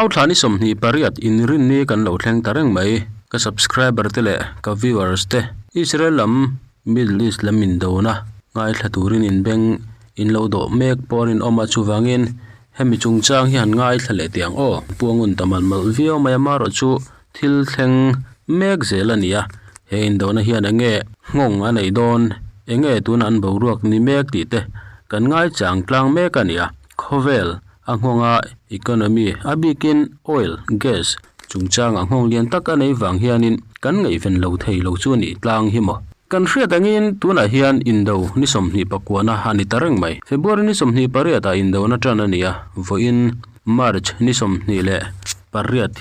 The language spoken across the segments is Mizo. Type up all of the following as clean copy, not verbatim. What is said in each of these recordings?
Mauthla ni 28 inrinni kan lo thleng ta reng mai. Ka subscriber te leh ka viewers te Israel lam Middle East lam indona ngaithla turin inbeng in lo dawh mek pawh a rinawm a, chuvangin hemi chungchang hi han ngaithla leh teh ang aw. Puangun ta malh malh viau mai a, marawh chu thil thleng mek zel a ni a, he indona hian eng nge nghawng a neih dawn, eng nge tuna an boruak ni mek tih te kan ngaichang tlang mek a ni a, khawvel a nghawnga economy a bikin oil, gas chungchangah nghawng lian tak a nei vang hianin kan ngaihven lo thei lo chu a nih tlang hi maw. Kan hriat angin tunah hian indo ni 29na a ni ta reng mai. February ni 28 ah indona tan a ni a, vawiin March ni 28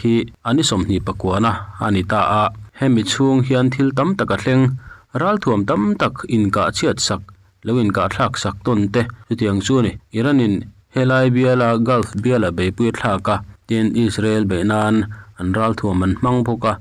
hi a ni 29na a ni ta a. Hemi chhung hian thil tam tak a thleng, ralthuam tam tak inkah chhiat sak lo inkah thlak sak tawn te chutiang chu a ni. Iran in helai biala Gulf biala beipui a thlak a, tin Israel beih nan an ralthuam an hmang bawk a,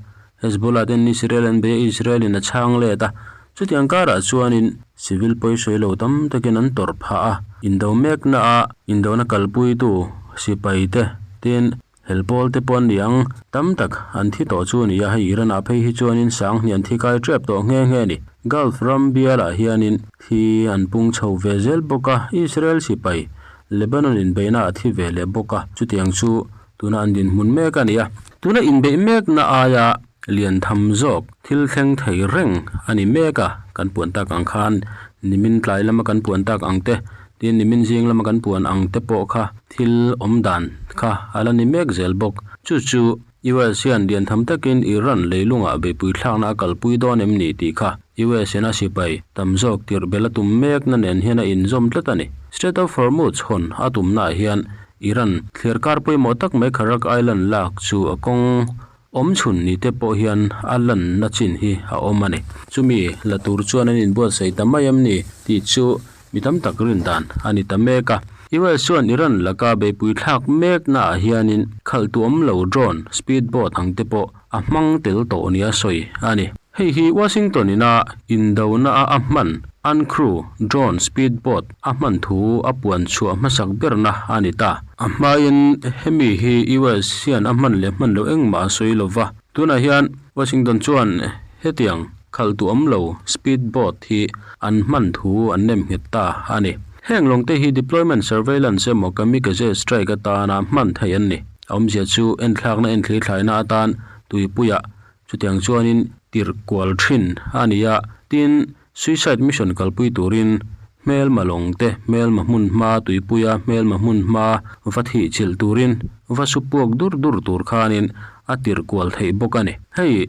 Hezbollah ten Israel an bei a, Israel in a chhang let a, chutiang karah chuanin civil pawisawi lo tam takin an tawrh phah a, indo mekna a indona kalpuitu sipai te tin helpawl te pawh an ni ang, tam tak an thi tawh chu a ni a, hei Iran ah phei hi chuanin sanghnih an thi kai tep tawh nghe nghe a ni. Gulf ram bialah hianin thi an pung chho ve zel bawk a, Israel sipai Lebanon inbeihna a thi ve leh bawk a, chutiang chu Tuna an dinhmun mek a ni a, tuna inbeih mekna aia lian tham zawk thil thleng thei reng a ni mek a, kan puan tak ang khan nimin tlai lama kan puan tak ang te, tin nimin zing lama kan puan ang te pawh kha thil awm dan kha a la ni mek zel bawk. Chu chu US hian lian tham takin Iran leilungah beihpui thlakna a kalpui dawn em ni tih kha US in a sipai tam zawk tirh bel a tum mekna nen hian a inzawm tlat a ni. Strait of Hormuz hawn a tumnaah hian Iran thliar kar pawimawh tak mai Kharak Island lak chu a kawng awm chhun ni te pawh hian a lanna chin hi a awm a ni. Chumi la tur chuan an inbuatsaih ta mai em ni tih chu mi tam tak rin dan a ni ta mek a. US chuan Iran laka beihpui thlak mekna ah hianin khalh tuam lo drone, speed boat ang te pawh a hmang tel tawh nia sawi a ni. Hei hi Washington ina indona a a hman uncrew drone speed boat a hman thu a puan chhuah hmasak berna a ni ta. A hmain hemi hi US hian a hman leh hman loh engmah a sawi lova. Tunah hian Washington chuan hetiang khalh duh awm lo speed boat hi an hman thu an nem nghet ta a ni. Heng lawngte hi deployment surveillance emaw kamikaze strike atana hman theih an ni. A awmzia chu enthlakna enthli thlaina atan tuipuiah chutiang chuanin tirh kual thin a ni a, tin suicide mission kalpui turin hmelma lawng te hmelma hmun hma tuipuia hmelma hmun hma va thih chilh turin va su puak dur dur tur khanin a tirh kual theih bawk a ni. Hei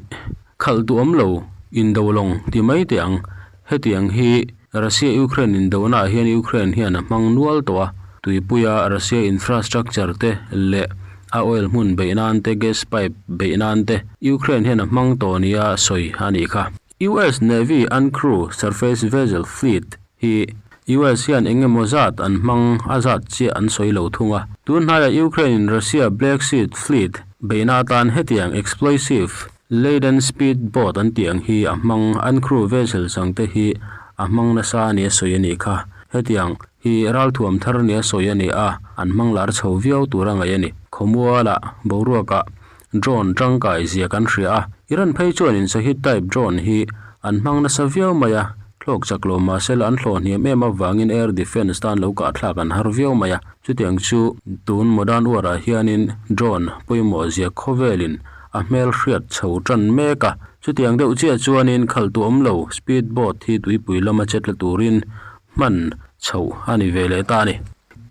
khalh duh awm lo indo lawng ti mai teh ang, hetiang hi Russia-Ukraine indonaah hian Ukraine hian a hmang nual tawh a, tuipuia Russia infrastructure te leh a oil hmun beih nan te, gas pipe beih nan te Ukraine hian a hmang tawh nia sawi a nih kha. US Navy Uncrew Surface Vessel Fleet hi US hian eng emaw zat an hmang a zat chiah an sawi lo thung a. Tun hnaiah Ukraine in Russia Black Sea Fleet beihna atan hetiang explosive Laden speed boat an tih ang hi a hmang, an crew vessels ang te hi a hmang nasa a nia sawi a nih kha. Hetiang hi ralthuam thar nia sawi a ni a, an hmang lar chho viau tur a ngaih a ni. Khawmualah boruakah drone tangkai zia kan hria a, Iran phei chuanin Shahid type drone hi an hmang nasa viau mai a, thlawk chak lo mahsela an hlawh hniam em avangin air defence tan lo kahthlak an har viau mai a. Chutiang chu tun modern war ah hianin drone pawimawh zia khawvelin a hmel hriat chho tan mek a, chutiang deuh chiah chuanin khalh tu awm lo speed boat hi tuipui lama che tla turin hman chhoh a ni ve leh ta a ni.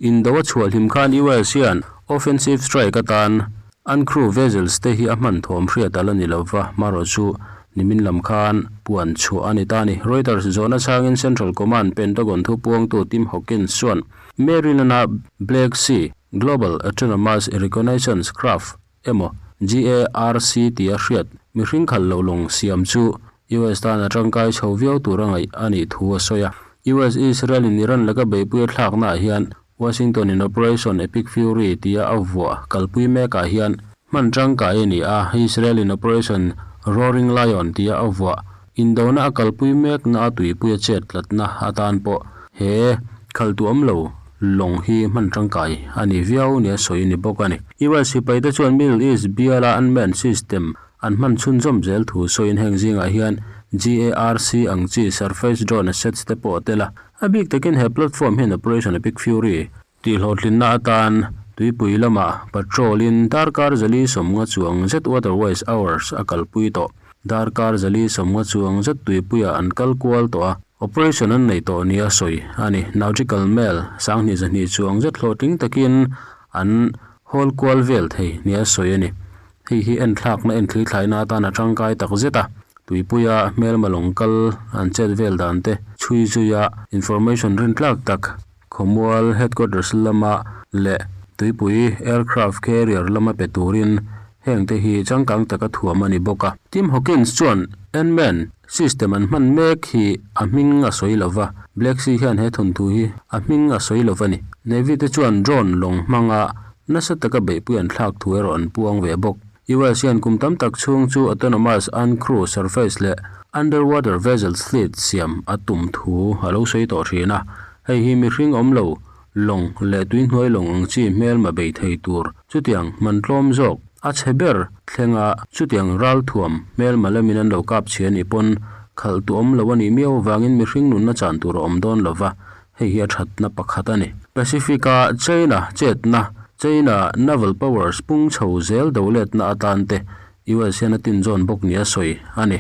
Indo a chhuah hlim khan US hian offensive strike atan an crew vessels te hi a hman thawm hriat a la ni lo va, marawh chu nimin lam khan puan chhuah a ni ta a ni. Reuters zawhna chhangin Central Command Pentagon thupuangtu Tim Hawkins chuan Maryland-a Black Sea Global Autonomous Reconnaissance Craft emaw GARC tia hriat mihring khalh loh lawng siam chu US tan a tangkai chho viau tur a ngaih a nih thu a sawi a. US Israel in Iran laka beihpui a thlaknaah hian Washington in Operation Epic Fury tia a vuah kalpui mekah hian hman tangkai a ni a, Israel in Operation Roaring Lion tia a vuah indona a kalpui mekna a tuipui a chet tlatna atan pawh he khalh tuam lo. lawng hi hman tangkai a ni viau nia sawi a ni bawk a ni. US sipaite chuan Middle East biala unmanned system an hman chhunzawm zel thu sawiin heng zingah hian GARC ang chi surface drone assets te pawh a tel a. A bik takin he platform hian Operation Epic Fury tihhlawhtlinna atan tuipui lamah patrol in darkar 450 chuang zet waterways hours a kalpui tawh. Darkar 450 chuang zet tuipuiah an kal kual tawh a, operation an nei tawh nia sawi a ni. Nautical mile 1200 chuang zet hlawhtling takin an hawl kual vel thei nia sawi a ni. Hei hi enthlakna enthli thlaina atan a tangkai tak zet a, tuipuia hmelma lawng kal an chet vel dan te chhui zuia information rintlak tak khawmual headquarters lama leh tuipui aircraft carrier lama pe turin heng te hi changkang taka thuam a ni bawk a. Tim Hawkins chuan Unmanned system an hman mek hi a hming a sawi lova, Black Sea hian he thawnthu hi a hming a sawi lova ni. Navy te chuan drone lawng hmanga nasa taka beihpui an thlak thu erawh an puang ve bawk. US hian kum tam tak chhung chu autonomous uncrew surface leh underwater vessels fleet siam a tum thu a lo sawi tawh thin a. Hei hi mihring awm lo lawng leh tuihnuai lawng ang chi hmelma bei thei tur chutiang hman tlawm zawk a chhe ber thlenga chutiang ralthuam hmelma lamin an lo kap chhi a nih pawn khalh tu awm lo a nih miau avangin mihring nunna chan tur a awm dawn lova. Hei hi a thatna pakhat a ni. Pacific-a China chetna, China naval powers pung chho zel do letna atan te US hian a tinzawn bawk nia sawi a ni.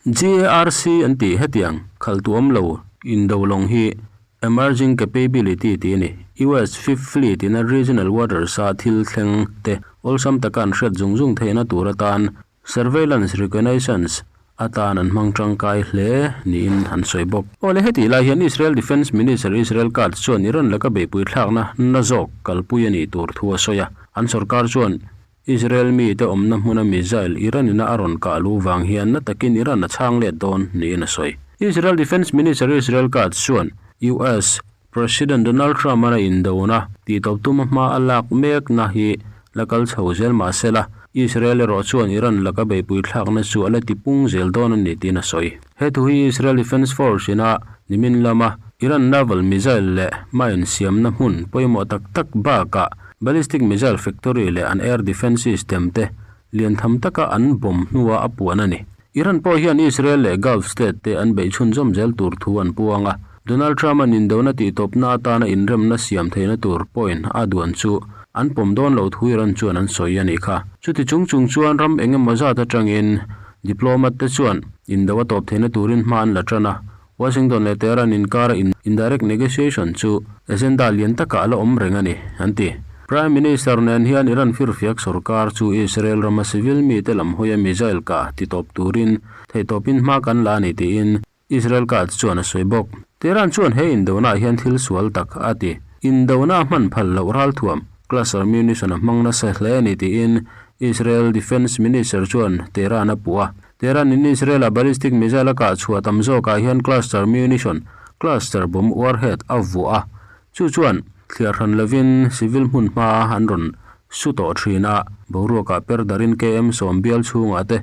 GARC an tih hetiang khalh tu awm lo indo lawng hi emerging capability tih a ni. US Fifth Fleet in a regional waters-a thil thleng te awlsam taka an hriat zung zung theihna tur atan Surveillance Reconnaissance atan an hmang tangkai hle niin an sawi bawk. Awle hetih lai hian Israel Defence Minister Israel Katz chuan Iran laka beihpui thlakna na zawk kalpui a nih tur thu a sawi a. An sorkar chuan Israel mite awmna hmuna missile Iran ina a rawn kah lu vang hian na takin Iran a chhang let dawn niin a sawi. Israel Defence Minister Israel Katz chuan US President Donald Trump-a'n a indona tihtawp tuma hma a lak mekna hi la kal chho zel mah se la, Israel erawh chuan Iran laka beihpui thlakna chu a la tipung zel dawn a ni tiin a sawi. He thu hi Israel Defence Force ina nimin lama Iran naval missile leh mine siamna hmun pawimawh tak tak bakah ballistic missile factory leh an air defence system te lian tham taka an bomb hnuah a puan a ni. Iran pawh hian Israel leh Gulf state te an beih chhunzawm zel tur thu an puang a, Donald Trump-a'n indona tihtawpna atana inremna siam theihna tur point a duan chu an pawm dawn lo thu Iran chuan an sawi a nih kha. Chuti chung chung chuan ram eng emaw zat atangin diplomat te chuan indo a tawp theihna turin hma an la tan a, Washington leh Tehran inkara indirect negotiation chu agenda lian takah a la awm reng a ni, an ti. Prime Minister nen hian Iran firfiak sorkar chu Israel rama civil mite lam hawia missile kah titawp turin theihtawpin hma kan la a ni tiin Israel Katz chuan a sawi bawk. Tehran chuan he indona ah hian thil sual tak a ti. Indona a hman phal loh ralthuam, cluster munition a hmang nasa hle a ni tiin Israel Defence Minister chuan Tehran a puh a. Tehran in Israel-a ballistic missile a kah chhuah tam zawkah hian cluster munition, cluster bomb warhead, a vuah a. Chu chuan thliar hran lovin civil hmun hma an rawn su tawh thin a, boruakah per darin KM 10 bial chhungah te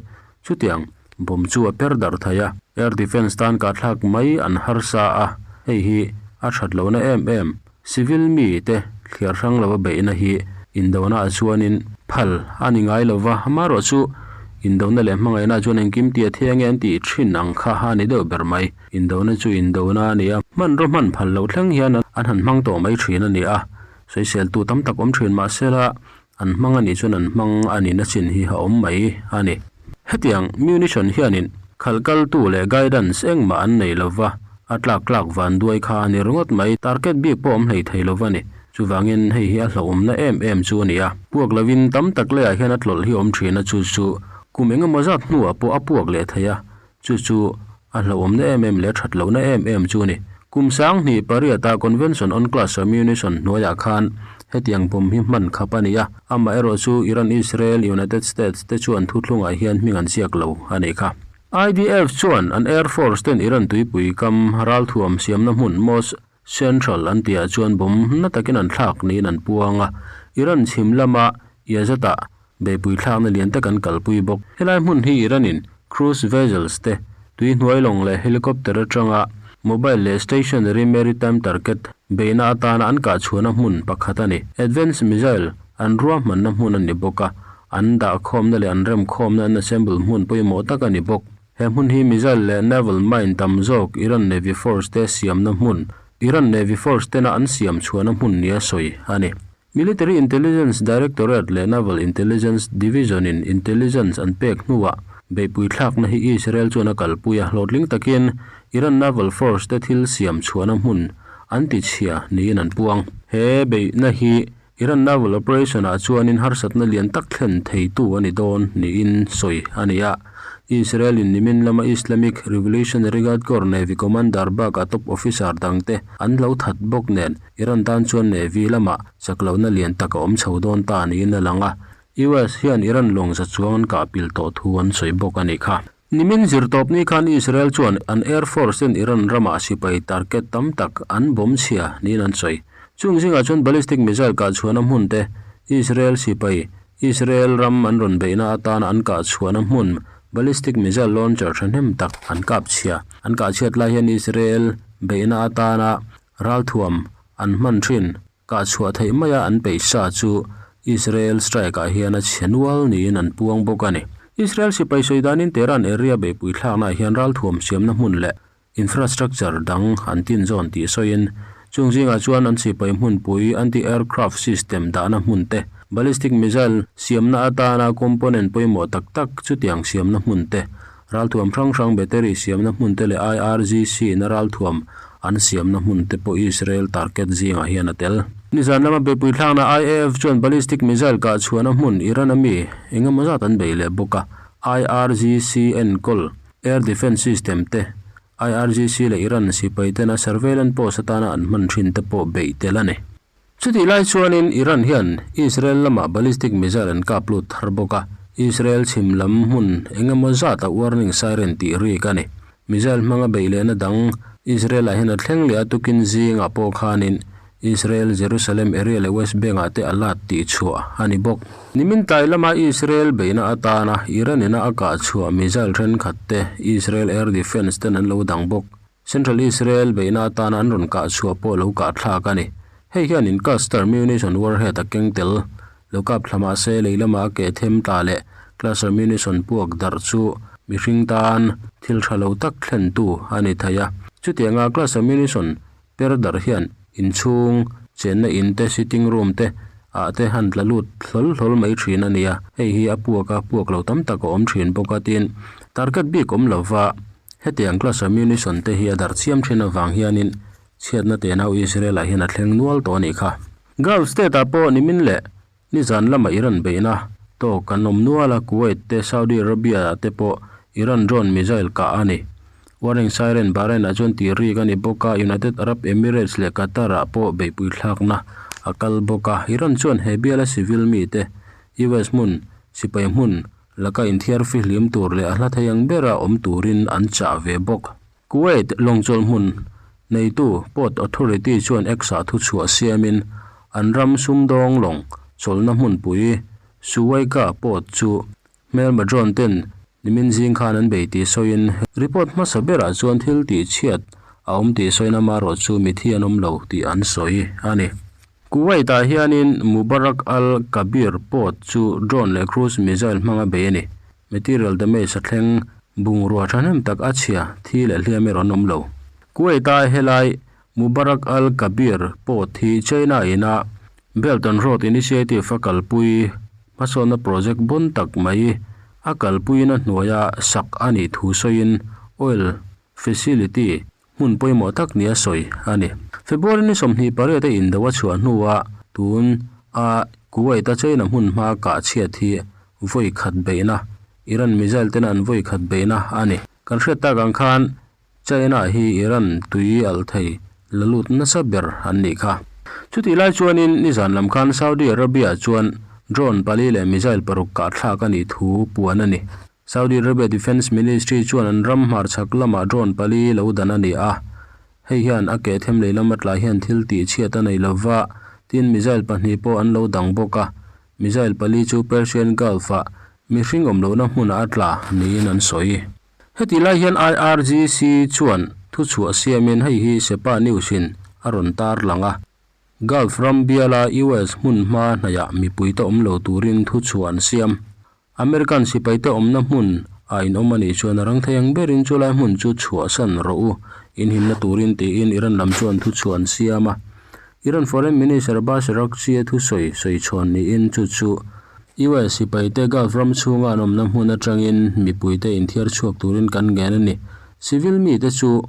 chutiang bomb chu a per darh thei a. Air defence tan kahthlak mai an harsa a, hei hi a that lohna em em. Civil mite thliar hrang lova beihna hi indona ah chuanin phal a ni ngai lova, amaherawhchu indona leh hmangaihna ah chuan engkim tia thiang e an tih thin ang kha a ni deuh ber mai. Indona chu indona a ni a, hmanraw hman phal loh thleng hian an han hmang tawh mai thin a ni a, sawiseltu tam tak awm thin mahsela An hmang a nih chuan an hmang a nihna chin hi a awm mai a ni. Hetiang munition hianin khalh kaltu leh guidance engmah an nei lova, a tlak tlak van duai kha a ni ringawt mai, target bik pawh awm hlei thei lova ni. Chuvangin hei hi a hlauhawmna em em chu a ni a. Puak lovin tam tak leiah hian a tlawlh hi awm thin a, chu chu kum engemaw zat hnuah pawh a puak leh thei a, Chu chu a hlauhawmna em em leh a that lohna em em chu a ni. Kum 2008-a Convention on Cluster Munition hnuaiah khan hetiang bomb hi hman khap a ni a, amaherawh chu Iran, Israel, United States te chuan thuthlungah hian hming an ziak lo a nih kha. IDF chuan an Air Force ten Iran tuipui kam ralthuam siamna hmun Mos Central an tihah chuan bomb na takin an thlak niin an puang a, Iran chhim lama Yazd-ah beihpui thlakna lian tak an kalpui bawk. Helai hmun hi Iran-in cruise vessels te, tui hnuai lawng leh helicopter atanga mobile leh stationary maritime target. Beihna atana an kah chhuahna hmun pakhat a ni. Advance missile an ruahmanna hmun a ni bawk a, an dah khawmna leh an rem khawmna an assemble hmun pawimawh tak a ni bawk. He hmun hi missile leh naval mine tam zawk Iran Navy Force te siamna hmun, Iran Navy Force tena an siam chhuahna hmun nia sawi a ni. Military Intelligence Directorate leh Naval Intelligence Division-in intelligence an pek hnuah beihpui thlakna hi Israel chuan a kalpui a, hlawhtling takin Iran Naval Force te thil siam chhuahna hmun an ti chhia niin an puang. He beihna hi Iran Naval Operation-ah chuanin harsatna lian tak thlen theitu a ni dawn niin sawi a ni a. Israel-in nimin lama Islamic Revolutionary Guard Corps Navy Commander bakah top officer dangte an lo that bawk nen Iran tan chuan Navy lamah chak lohna lian tak a awm chho dawn ta niin a lang a, US hian Iran lawng za chuang an kah pil tawh thu an sawi bawk a nih kha. Nimin zirtawp ni khan Israel chuan an Air Force ten Iran ramah sipai target tam tak an bawm chhia niin an sawi. Chung zingah chuan ballistic missile kah chhuahna hmun te, Israel sipai Israel ram an rawn beihna atana an kah chhuahna hmun ballistic missile launcher thahnem tak an kap chhia. An kah chhiat lai hian Israel beihna atana Ralthuam an hman thin kah chhuah theih maia an peih sa chu Israel strike ah hian a chhe nual niin an puang bawk a ni. Israel sipai sawi danin Tehran area beihpui thlaknaah hian ralthuam siamna hmun leh infrastructure dang an tin zawn tih sawiin chung zingah chuan an sipai hmunpui anti-aircraft system dahna hmun te, ballistic missile siamna atana component pawimawh tak tak chutiang siamna hmun te, Ralthuam hrang hrang battery siamna hmun te leh IRGC na ralthuam an siamna hmun te pawh Israel target zingah hian a tel. Nizan lama beihpui thlakna IAF chuan ballistic missile kah chhuahna hmun Iran a mi eng emaw zat an bei leh bawk a, IRGC enkawl air defence system te, IRGC leh Iran sipai tena surveillance post atana an hman thin te pawh beih tel a ni. Chutih lai chuanin Iran hian Israel lamah ballistic missile an kap lut thar bawk a, Israel chhim lam hmun eng emaw zata warning siren tih rik a ni. Missile hmanga beih lehna dang Israel-ah hian a thleng leh a tukin zingah pawh khanin Israel Jerusalem area leh West Bank-ah te a lat tih chhuah a ni bawk. Nimin tlai lama Israel beihna atana Iran ina a kah chhuah missile thenkhat te Israel air defence ten an lo dang bawk. Central Israel beihna atana an rawn kah chhuah pawh lo kah thlak a ni. Hei hian in cluster munition warhead a keng tel. Lo kap thla mah se lei lama a keh them tla leh cluster munition puak darh chu mihring tan thil tha lo tak thlentu a ni thei a. Chutianga cluster munition per darh hian inchhung chenna in te sitting room te ah te han tla lut hlawl hlawl mai thin a ni a. Hei hi a puak a puak lo tam tak a awm thin bawk a tin target bik awm lova Hetiang cluster munition te hi a darh chiam thin avang hianin chhiatna tenau Israel ah hian a thleng nual tawh a nih kha. Gulf state ah pawh nimin leh nizan lama Iran beihna tawk an awm nual a, Kuwait te Saudi Arabia ah te pawh Iran drone missile kah a ni. Warning siren Bahrain ah chuan tih rik a ni bawk a, United Arab Emirates leh Qatar ah pawh beihpui thlakna a kal bawk a. Iran chuan he biala civil mite US hmun sipai hmun Laka inthiar fihlim tur leh a hla thei ang bera awm turin an chah ve bawk. Kuwait lawngchawlh hmun neitu Port Authority chuan X-ah thuchhuah siamin an ram sumdawng lawng chawlhna hmunpui Suwaika Port chu hmelma drone ten nimin zing khan an bei tih sawiin report hmasa berah chuan thil tih chhiat a awm tih sawina marawh chu mithi an awm lo tih an sawi a ni. Kuwait-ah hianin Mubarak al-Kabir port chu drone leh cruise missile hmanga bei a ni. Material damage a thleng, bungrua thahnem tak a chhia, thi leh hliam erawh an awm lo. Kuwait-a helai Mubarak al-Kabir port hi China ina Belt and Road Initiative a kalpui hmasawnna project bon tak mai a kalpuina hnuaia sak a nih thu sawiin oil facility Hmun pawimawh tak nia sawi a ni. February ni 28 a indo a chhuah hnua tun a Kuwait a China hmun hma kah chhiat hi vawi khat beihna, Iran missile tena an vawi khat beihna a ni. Kan hriat tak ang khan China hi Iran tui alh thei la lut nasa ber an nih kha. Chutih lai chuanin nizan lam khan Saudi Arabia chuan drone pali leh missile paruk kah thlak a nih thu puan a ni. Saudi Arabia Defence Ministry chuan an ram hmarchhak lamah drone pali lo dan a ni a, hei hian a keh them lei lama tlai hian thil tih chhiat a nei lova, tin missile pahnih pawh an lo dang bawk a, missile pali chu Persian Gulf-ah mihring awm lohna hmunah a tla niin an sawi. Hetih lai hian IRGC chuan thuchhuah siamin hei hi Sepah News-in a rawn tarlang a. Gulf ram biala US hmunhma hnaihah mipuite awm lo turin thuchhuah an siam. American sipaite awmna hmun ah in awm a nih chuan a rang thei ang berin chulai hmun chu chhuahsan rawh u, in himna turin tiin Iran lam chuan thuchhuah an siam a. Iran Foreign Minister Abbas Araghchi-a thusawi sawi chhuan niin chu chu US sipaite Gulf ram chhunga an awmna hmun atangin mipuite inthiar chhuak turin kan ngen a ni. Civil mite chu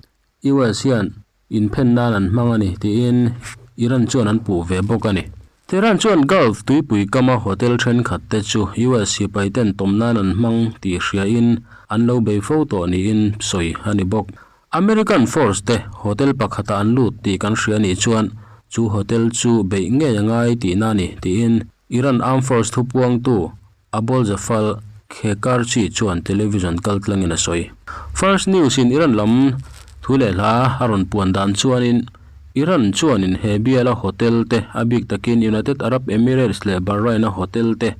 US hian inphen nan an hmang a ni tiin Iran chuan an puh ve bawk a ni. Tehran chuan Gulf tuipui kama hotel thenkhat te chu US sipai ten tawm nan an hmang tih hriain an lo bei fo tawh niin sawi a ni bawk. American force te hotel pakhatah an lut tih kan hria nih chuan chu hotel chu beih ngei a ngai tihna a ni tiin Iran Armed Force thupuangtu Abolzafar Khekarchi chuan television kaltlangin a sawi. First News in Iran lam thu leh hla a rawn puan dan chuanin Iran chuanin he biala hotel te a bik takin United Arab Emirates leh Bahrain a hotel te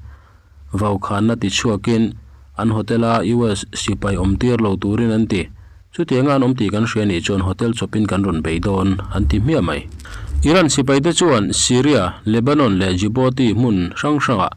vaukhanna tichhuakin an hotel a US sipai awm tir lo turin an ti. Chutianga an awm tih kan hria nih chuan hotel chawpin kan rawn bei dawn an ti hmiah mai. Iran sipaite chuan Syria, Lebanon leh Djibouti hmun hrang hrangah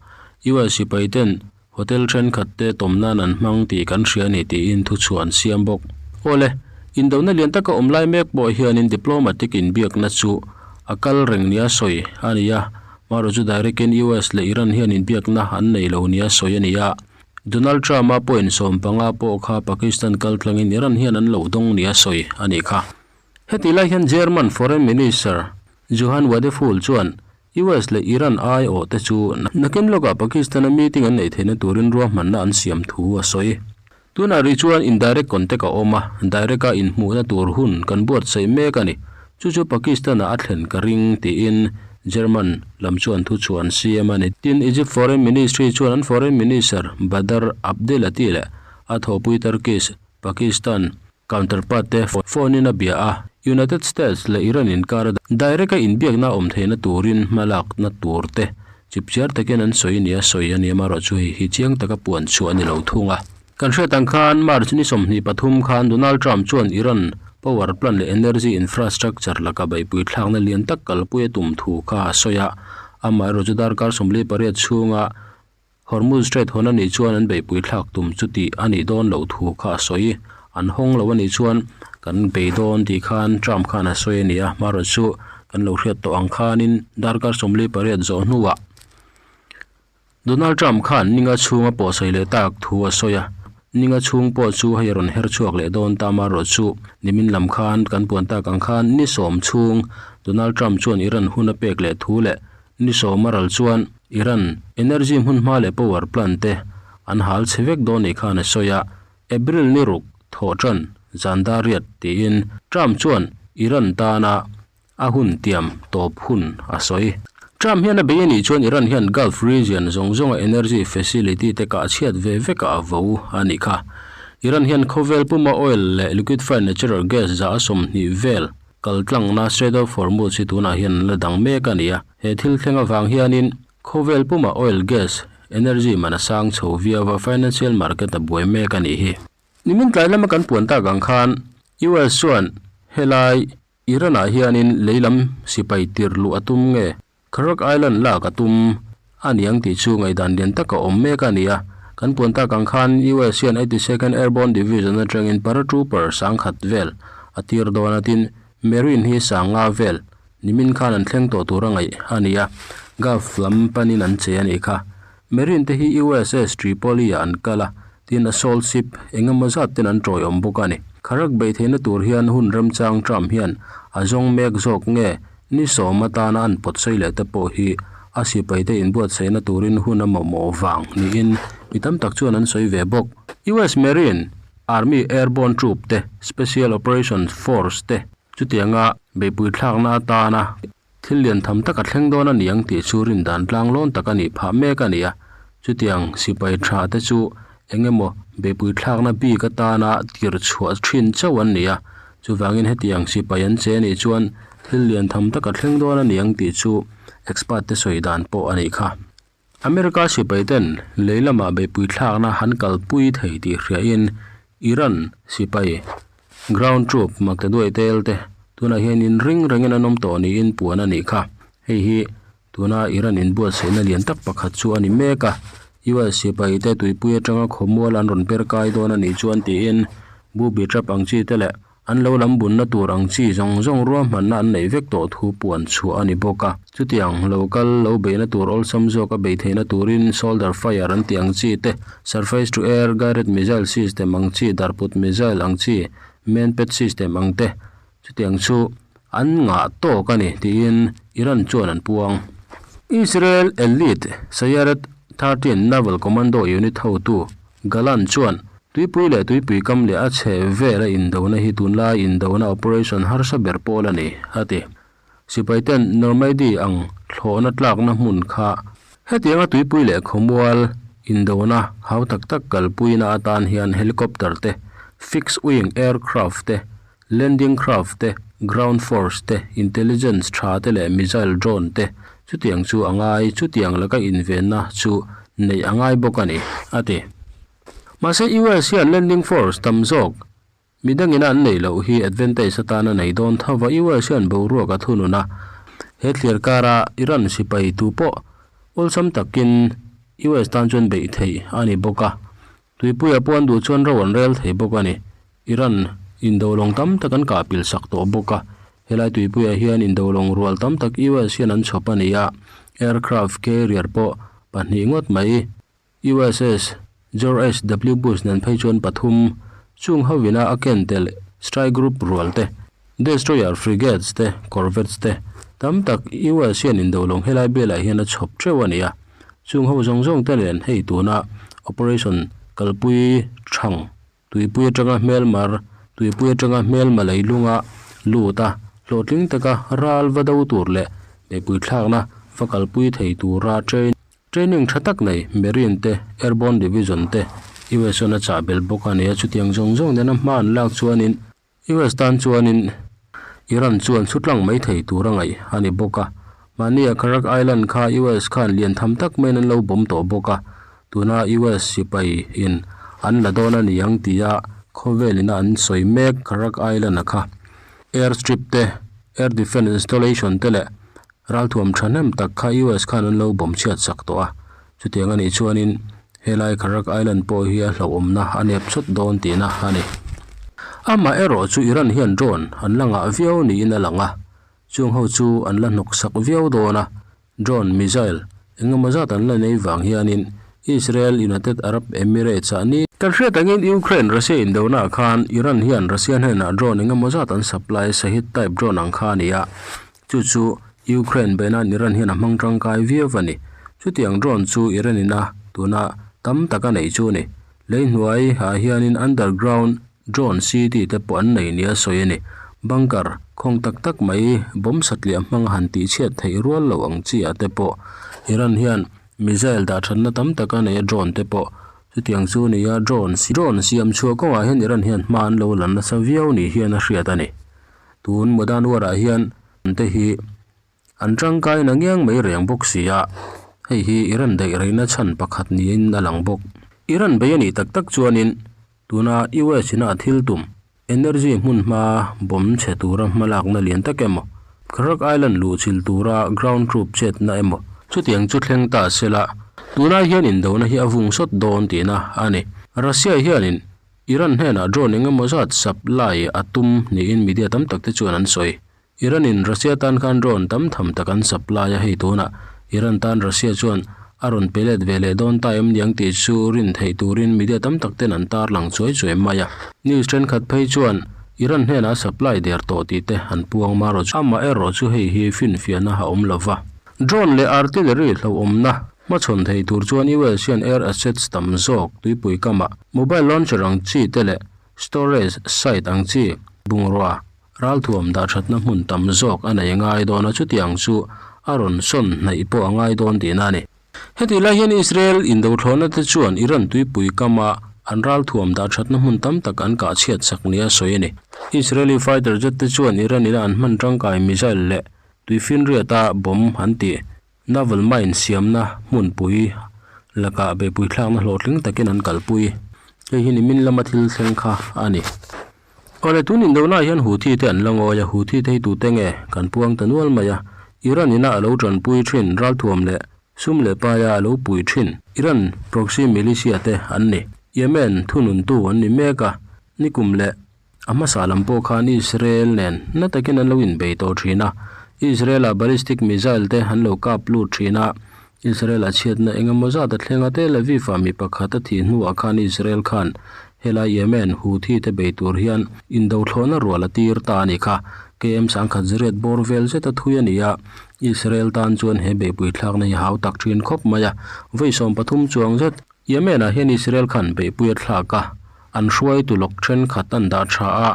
US sipaiten hotel thenkhat te tawm nan an hmang tih kan hria a ni tiin thuchhuah an siam bawk. Awle, indona lian taka awm lai mek pawh hianin diplomatic inbiakna chu a kal reng nia sawi a ni a, marawh chu direct-in US leh Iran hian inbiakna an nei lo nia sawi a ni a. Donald Trump-a point 15 pawh kha Pakistan kaltlangin Iran hian an lo dawng nia sawi a nih kha. Heti lai hian German Foreign Minister Johann Wadephul chuan US leh Iran aiawh te chu nakin lawkah Pakistan-a meeting an neih theihna turin ruahmanna an siam thu a sawi. Tunah rih chuan indirect contact a awm a, direct-a inhmuhna tur hun kan buatsaih mek a ni. Chu chu Pakistan-ah a thlen ka ring, tiin German lam chuan thuchhuah an siam a ni. Tin, Egypt Foreign Ministry chuan an Foreign Minister Badr Abdelatty leh a thawhpui Turkish Pakistan Counterpart te phone in a bia a, United States leh Iran inkara direct a inbiakna a awm theihna turin hmalakna tur te chipchiar takin an sawi nia sawi a ni amarawh chu hei hi chiang taka puan chhuah a ni lo thung a. Kan hriat ang khan March ni 23 khan Donald Trump chuan Iran power plant leh energy infrastructure laka beihpui thlakna lian tak kalpui a tum thu kha a sawi a, amaherawhchu chu darkar 48 chhunga Hormuz Strait hawn a nih chuan an beihpui thlak tum chu tih a nih dawn loh thu kha a sawi. An hawng lo a nih chuan kan bei dawn tih khan Trump khan a sawi a ni a, hmarawh chu kan lo hriat tawh ang khanin darkar 48 zawh hnuah Donald Trump khan ninga chhunga pawhsawi leh tak thu a sawi a, ninga chhung pawh chu hei a rawn her chhuak leh dawn ta marawh chu nimin lam khan kan puan tak ang khan ni sawm chhung Donald Trump chuan Iran hun a pek leh thu leh Ni sawm a ral chuan Iran energy hmunhma leh power plant te an hal chhe vek dawn nih khan a sawi a, April ni ruk thawh tan zan dar riat tiin Trump chuan Iran tana a hun tiam tawp hun a sawi. Trump hian a bei a nih chuan Iran hian Gulf region zawng zawnga energy facility te kah chhiat ve vekah a vo a nih kha. Iran hian khawvel puma oil leh liquefied natural gas za a 20 vel Kaltlangna Strait of Hormuz hi tunah hian an la dang mek a ni a, he thil thleng avang hianin khawvel puma oil, gas, energy man a sang chho viau a, financial market a buai mek a nih hi. Nimin tlai lama kan puan tak ang khan US chuan helai Iran-ah hianin lei lam sipai tir luh a tum nge? Kharak Island lak a tum a niang tih chu ngaihdan lian tak a awm mek a ni a. Kan puan tak ang khan US hian 82nd Airborne Division atangin paratrooper sangkhat vel a tir dawn a, tin Marine hi sanga vel nimin khan an thleng tawh tur a ngaih a ni a, Gulf lam panin an che a nih kha. Marine te hi USS Tripoli ah an kal a, tin assault ship engemaw zat ten an tawiawm bawk a ni. Kharak beih theihna tur hian hun remchang Trump hian a zawng mek zawk nge Ni sawm atana an pawt sawi leh te pawh hi a sipaite inbuatsaihna turin hun a mamawh vang niin mi tam tak chuan an sawi ve bawk. US Marine, Army Airborne Troop te, Special Operations Force te chutianga beihpui thlakna atana thil lian tham tak a thleng dawn a ni ang tih chu rindan tlanglawn tak a nih phah mek a ni a. Chutiang sipai tha te chu eng emaw beihpui thlakna bik atana tir chhuah thin chauh an ni a, chuvangin hetiang sipai an che anih chuan thil lian tham tak a thleng dawn a ni ang tih chu expert te sawi dan pawh a nih kha. America sipai ten lei lamah beihpui thlakna han kalpui thei tih hriain Iran sipai ground troop Maktaduai tel te. Tunah hian inring rengin an awm tawh niin puan a nih kha. Hei hi tuna Iran inbuatsaihna lian tak pakhat chu a ni mek a. US sipai te tuipui atanga khawmual an rawn per kai dawn a nih chuan tiin booby trap ang chi te leh an lo lam bunna tur ang chi zawng zawng ruahmanna an neih vek tawh thu puan chhuah a ni bawk a. Chutiang lo kal lo beihna tur awlsam zawk a beih theihna turin shoulder fire an tih ang chi te, surface to air guided missile system ang chi, darput missile ang chi, manpad system ang te, Chutiang chu an ngah tawk a ni, tiin Iran chuan an puang. Israel elite Sayeret 13 Naval Commando unit hotu Galan chuan tuipui leh tuipui kam leh a chhe vela indona hi tunlai indona operation harsa ber pawl a ni, a ti. Sipaiten Normandy ang thlawhna tlakna hmun kha hetianga tuipui leh khawmual indona hau tak tak kalpuina atan hian helicopter te, fixed wing aircraft te, Landing craft te, ground force te, intelligence tha te leh missile drone te chutiang chu a ngai, chutiang laka invenna chu neih a ngai bawk a ni, a ti. Mahse US hian landing force tam zawk midangina an neih loh hi advantage atana nei dawn tho va, US hian boruak a thunun a, he thliar kara Iran sipai tu pawh awlsam takin US tan chuan beih theih a ni bawk a. Tuipuia pawh an duh chuan ro an rel thei bawk a ni. Iran indolawng tam tak an kah pil sak tawh bawk a. Helai tuipuiah hian indolawng rual tam tak US hian an chhawp a ni a. Aircraft carrier pawh pahnih ngawt mai. USS George HW Bush nen phei chuan pathum chung hovina a ken tel strike group rual te, destroyer frigates te, corvettes te tam tak US hian indolawng helai velah hian a chhawp teuh a ni a. Chung ho zawng zawng te nen hei tuna operation kalpui thang tuipui atanga hmelmar tuipui atanga hmelma leilunga lut a hlawhtling taka ral va do tur leh beihpui thlakna va kalpui thei tura train training tha tak nei Marine te Airborne Division te US chuan a chah belh bawk a ni a chutiang zawng zawng nena hma an lak chuanin US tan chuanin Iran chuan chhutlang mai thei tur a ngaih a ni bawk a. Mahnia Kharak Island kha US khan lian tham tak maiin an lo bawm tawh bawk a. Tuna US sipai in an la dawn a ni ang tia khawvel ina an sawi mek Kharak Island a kha air strip te, air defence installation te leh ralthuam thahnem tak kha US khan an lo bawm chhiat sak tawh a. Chutiang a nih chuanin helai Kharak Island pawh hi a hlauhawmna a nep chawt dawn tihna a ni. Amah erawh chu Iran hian drone an la ngah viau niin a lang a, chung ho chu an la hnawk sak viau dawn a, drone missile eng emaw zat an la nei vang hianin Israel United Arab Emirates ah ni Kan hriat angin Ukraine Russia indona ah khan Iran hian Russia hnenah drone eng emaw zat an supply Shahed type drone ang kha a ni a, Chu chu Ukraine beihnain Iran hian a hmang tangkai viau a ni. Chutiang drone chu Iran in a tuna tam tak a neih chu a ni. Lei hnuai ah hianin underground drone city te pawh an nei nia sawi a ni. Bunker khawng tak tak mai bomb satliah hmang a han tihchhiat theih rual loh ang chi ah te pawh Iran hian missile dah thatna tam tak a nei a drone te pawh chutiang chu a ni a drone drone siam chhuah kawngah hian Iran hian hma an lo la nasa viau ni hian a hriat a ni. Tun Modern War ah hian te hi an tangkai na ngiang mai reng bawk si a, hei hi Iran daih reina chhan pakhat niin a lang bawk. Iran bei a nih tak tak chuanin tuna US ina a thil tum energy hmun hma bawm chhe tura hmalakna lian tak emaw, Kharak Island luhchilh tura ground troop chetna emaw chutiang chu thleng ta sela tunai hian indona hi a vung sawt dawn tihna a ni. Russia hianin Iran hnenah drone eng emaw zat supply a tum niin media tam tak te chuan an sawi. Iran in Russia tan khan drone tam tham tak an supply a, hei tunah Iran tan Russia chuan a rawn pe let ve leh dawn ta em niang tih chu rin theih turin media tam tak ten an tarlang chuai chuai mai a. News thenkhat phei chuan Iran hnenah a supply der tawh tih te an puang marawh chu amaherawh chu hei hi finfiahna a awm lova. Drone leh artillery hlauhawmna hmachhawn thei tur chuan US hian air assets tam zawk tuipui kamah mobile launcher ang chi te leh storage site ang chi bungrua ralthuam dahthatna hmun tam zawk a nei ngai dawn a, chutiang chu a rawn sawn hnaih pawh a ngai dawn tihna a ni. Hetih lai hian Israel indothlawhna te chuan Iran tuipui kama an ralthuam dahthatna hmun tam tak an kah chhiat sak nia sawi a ni. Israeli fighter jet te chuan Iran ina an hman tangkai missile leh Tuifinriata bomb an tih Naval Mine siamna hmunpui lakah beihpui thlakna hlawhtling takin an kalpui. Hei hi nimin lama thil thleng kha a ni. Awle tun indona ah hian Houthi te an la ngawi a, Houthi te hi tute nge kan puang ta nual mai a, Iran ina a lo tanpui thin ralthuam leh sum leh paia a lo pui thin Iran proxy militia te an ni. Yemen thununtu an ni mek a, nikum leh a hmasa lam pawh khan Israel nen na takin an lo inbei tawh thin a, Israel ah ballistic missile te an lo kap lut thin a, Israel a chhiatna eng emaw zat a thleng a, Tel Aviv ah mi pakhat a thih hnuah khan Israel khan helai Yemen Houthi te bei tur hian indothlawhna rual a tir ta a ni kha. KM sangkhat zariat bawr vel zet a thui a ni a, Israel tan chuan he beihpui thlakna hi hau tak thin khawp mai a, vawi 13 chuang zet Yemen ah hian Israel khan beihpui a thlak a, an hruaitu lawk thenkhat an dah tha a,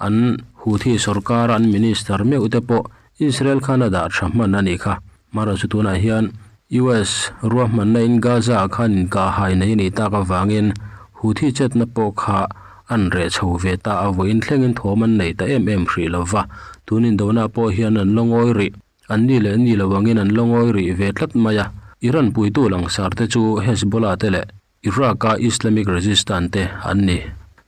an Houthi sorkar a an minister meuh te pawh Israel khan a dah tha hman a nih kha. Mara chu tunah hian US ruahmanna in Gaza ah khan inkah hai nei a nih tak avangin Houthi chetna pawh kha an reh chho ve ta a, vawiin thlengin thawm an nei ta em em hrih lo va, tun indona pawh hian an la ngawi rih. An ni leh ni lo angin an la ngawi rih ve tlat mai a, Iran puitu langsar te chu Hezbollah te leh Iraq-a Islamic Resistance te an ni.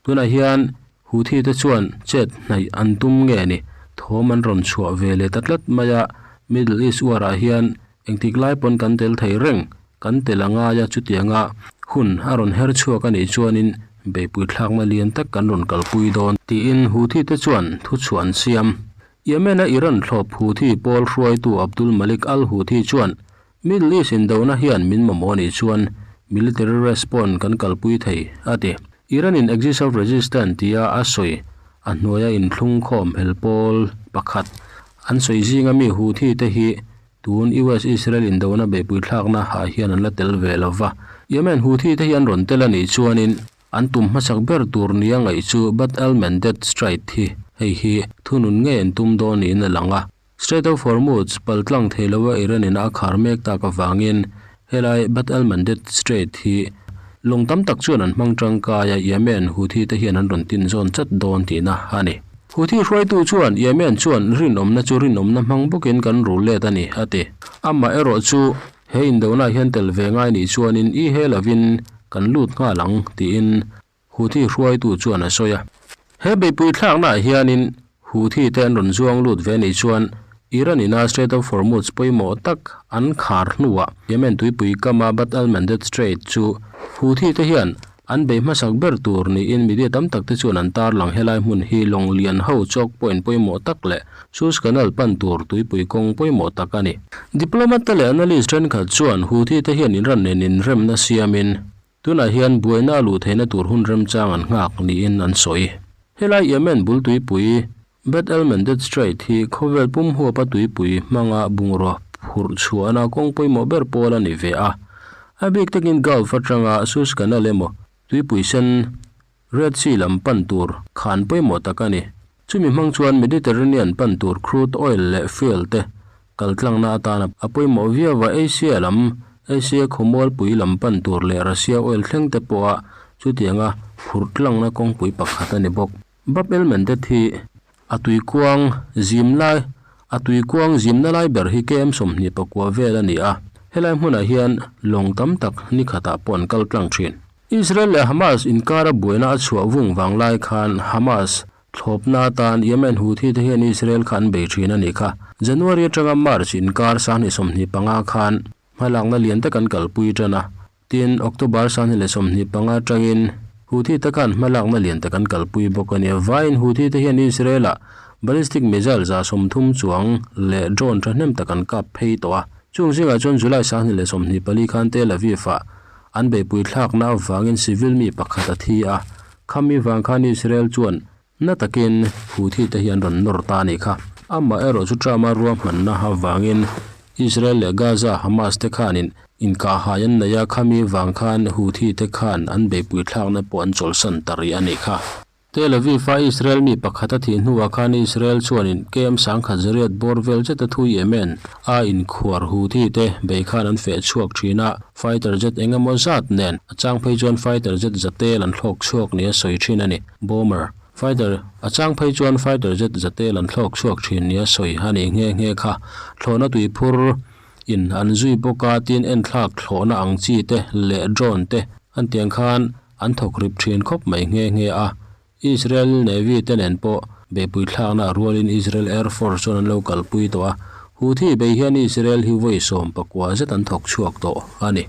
Tunah hian Houthi te chuan chet hnaih an tum nge ni? Thawm an rawn chhuah ve leh ta tlat mai a, Middle East war-ah hian engtik lai pawn kan tel thei reng, kan tel a ngai a, chutianga hun a rawn her chhuak a nih chuanin beihpui thlakna lian tak kan rawn kalpui dawn tiin Houthi te chuan thuchhuah an siam. Yemen-a Iran thlawp Houthi pawl hruaitu Abdul Malik al-Houthi chuan Middle East indona hian min mamawh anih chuan military response kan kalpui thei, a ti. Iran-in Axis of Resistance tia a sawi a hnuaia inthlung khawm hel pawl pakhat an sawi zinga mi Houthi te hi tun US-Israel indona beihpui thlakna ah hian an la tel ve lo va. Yemen Houthi te hi an rawn tel anih chuanin an tum hmasak ber tur nia ngaih chu Bab el-Mandeb Strait hi hei hi thunun ngei an tum dawn niin a lang a. Strait of Hormuz pal tlang thei loa Iran in a khar mek tak avangin helai Bab el-Mandeb Strait hi lawng tam tak chuan an hmang tangkai a, Yemen Houthi te hian an rawn tin zawn chat dawn tihna a ni. Houthi hruaitu chuan Yemen chuan rinawmna chu rinawmna hmang bawkin kan rul let a ni, a ti. Amah erawh chu he indona hian tel ve ngai nih chuanin i he lovin kan lut nghal ang tiin Houthi hruaitu chuan a sawi a. He beihpui thlaknaah hianin Houthi te an rawn zuang lut ve nih chuan Iran ina Strait of Hormuz pawimawh tak an khar hnuah Yemen tuipui kama Bab el-Mandeb Strait chu Houthi te hian an bei hmasak ber tur niin media tam tak te chuan an tarlang helai hmun hi lawng lian ho choke point pawimawh tak leh Suez Canal pan tur tuipui kawng pawimawh tak a ni. Diplomat te leh analyst thenkhat chuan Houthi te hian Iran nen inremna siamin Tunah hian buaina a luh theihna tur hun remchang an nghak niin an sawi. Helai Yemen bul tuipui Bab el-Mandeb Strait hi khawvel pum huapa tuipui hmanga bungraw phurh chhuahna kawng pawimawh ber pawl a ni ve a. A bik takin Gulf atanga Suez Canal emaw tuipui sen Red Sea lam pan tur khan pawimawh tak a ni. Chumi hmang chuan Mediterranean pan tur crude oil leh fuel te kaltlangna atana a pawimawh viau a, Asia lam, Asia khawmualpui lam pan tur leh Russia oil thleng te pawha chutianga phurh tlangna kawngpui pakhat a ni bawk. Bab el-Mandeb hi a tuikuang zim lai a tuikuang zimna lai ber hi KM 29 vel a ni a, helai hmunah hian lawng tam tak ni khatah pawh an kal tlang thin. Israel leh Hamas inkara buaina a chhuah vung vang lai khan Hamas thlawpna atan Yemen Houthi te hian Israel kha an bei thin a nih kha. January atanga March inkar 2025 khan hmalakna lian tak an kalpui tan a, tin October 2025 atangin Houthi te khan hmalakna lian tak an kalpui bawk a ni. Vawiin Houthi te hian Israel-ah ballistic missile 30 chuang leh drone thahnem tak an kap phei tawh a. Chung zingah chuan July 2024 khan Tel Aviv-ah An beihpui thlakna avangin civil mi pakhat a thi a, khami vang khan Israel chuan na takin Houthi te hi an rawn nawr ta a nih kha. Amah erawh chu Trump-a ruahmanna avangin Israel leh Gaza Hamas te khanin inkahhai an nei a, khami vang khan Houthi te khan an beihpui thlakna pawh an chawlhsan ta rih a nih kha. Tel Aviv-a Israel mi pakhat a thih hnuah khan Israel chuanin KM 1000 bawr vel zeta thu Yemen a inkhuar Houthi te bei khan an feh chhuak thin a, fighter jet eng emaw zat nen a chang phei chuan fighter jet zatel an thlawk chhuak nia sawi thin a ni. Bomber fighter a chang phei chuan fighter jet zatel an thlawk chhuak thin nia sawi a nih nghe nghe kha. Thlawhna tuiphur in an zui bawk a, tin enthlak thlawhna ang chi te leh drone te an tiang khan An thawk rip thin khawp mai nghe nghe a. Israel Navy te nen pawh beihpui thlakna rualin Israel Air Force chuan an lo kalpui tawh a, Houthi bei hian Israel hi vawi 19 zet an thawk chhuak tawh a ni.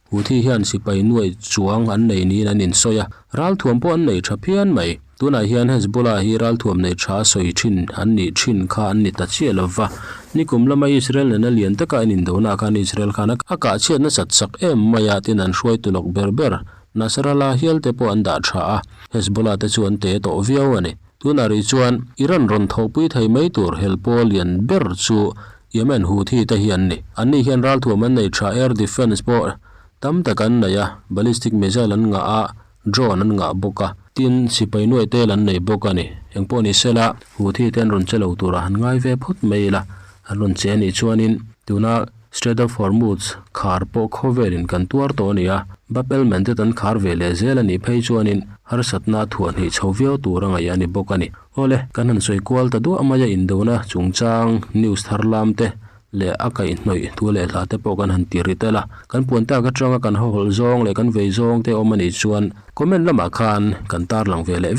Houthi hian sipai nuaih chuang an nei niin an insawi a, ralthuam pawh an nei tha phian mai. Tunah hian Hezbollah hi ralthuam nei tha sawi thin an nih thin kha an ni ta chiah lova. Nikum lama Israel nena lian taka an indona khan Israel khan a kah chhiat nasat sak em mai a, tin an hruai tulawk ber ber Nasrallah hial te pawh an dah tha a, Hezbollah te chu an te tawh viau a ni. Tunah rih chuan Iran rawn thawhpui thei mai tur hel pawl lian ber chu Yemen Houthi te hi an ni. Anni hian ralthuam an nei tha, air defence pawh tam tak an nei a, ballistic missile an ngah a, drone an ngah bawk a, tin sipai nuai tel an nei bawk a ni. Engpawh ni sela, Houthi te an rawn che lo turah han ngai ve phawt mai ila, an rawn che a nih chuanin tuna Strait of Hormuz khar pawh khawvelin kan tuar tawh a ni a, Bab el Mandeb an khar ve leh zel a nih phei chuanin harsatna thuahhnih chho viau tur a ngaih a ni bawk a ni. Awle, kan han sawi kual ta duah mai a indona chungchang news thar lam te leh a kaihhnawih thu leh hla te pawh kan han ti ri tel a, kan puan tak atanga kan hawhawlh zawng leh kan vei zawng te awm a nih chuan comment lamah khan kan tarlang ve leh.